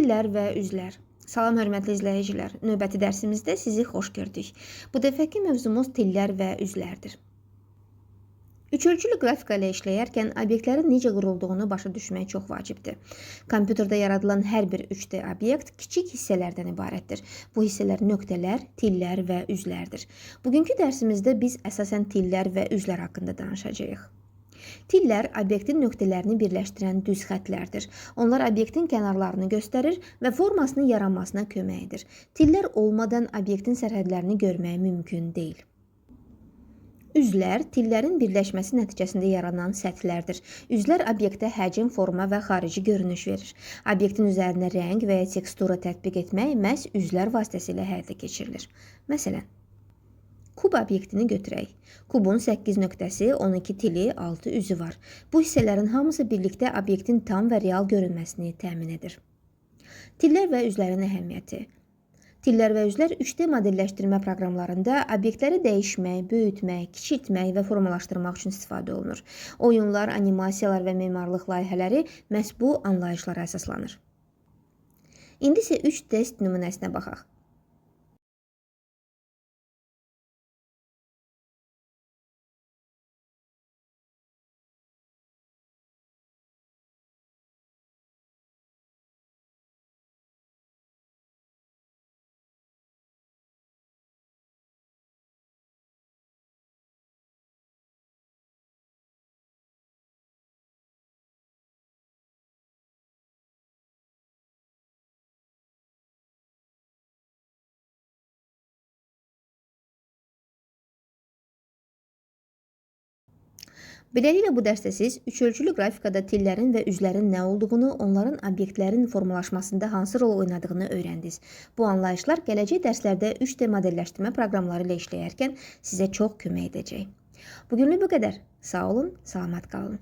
Tillər və üzlər. Salam hörmətli izləyicilər. Növbəti dərsimizdə sizi xoş gördük. Bu dəfəki mövzumuz tillər və üzlərdir. Üçölçülü qrafika ilə işləyərkən obyektlərin necə qurulduğunu başa düşmək çox vacibdir. Kompüterdə yaradılan hər bir 3D obyekt kiçik hissələrdən ibarətdir. Bu hissələr nöqtələr, tillər və üzlərdir. Bugünkü dərsimizdə biz əsasən tillər və üzlər haqqında danışacağıq. Tillər obyektin nöqtələrini birləşdirən düz xəttlərdir. Onlar obyektin kənarlarını göstərir və formasının yaranmasına kömək edir. Tillər olmadan obyektin sərhədlərini görmək mümkün deyil. Üzlər tillərin birləşməsi nəticəsində yaranan səthlərdir. Üzlər obyektə həcm, forma və xarici görünüş verir. Obyektin üzərinə rəng və ya tekstura tətbiq etmək məhz üzlər vasitəsilə həyata keçirilir. Məsələn, kub obyektini götürək. Kubun 8 nöqtəsi, 12 tili, 6 üzü var. Bu hissələrin hamısı birlikdə obyektin tam və real görünməsini təmin edir. Tillər və üzlərin əhəmiyyəti. Tillər və üzlər 3D modelləşdirmə proqramlarında obyektləri dəyişmək, böyütmək, kiçiltmək və formalaşdırmaq üçün istifadə olunur. Oyunlar, animasiyalar və memarlıq layihələri məhz bu anlayışlara əsaslanır. İndi isə 3 test nümunəsinə baxaq. Beləliklə bu dərsdə siz üçölçülü qrafikada tillərin və üzlərin nə olduğunu, onların obyektlərin formalaşmasında hansı rol oynadığını öyrəndiniz. Bu anlayışlar gələcək dərslərdə 3D modelləşdirmə proqramları ilə işləyərkən sizə çox kömək edəcək. Bugünlük bu qədər. Sağ olun, salamat qalın.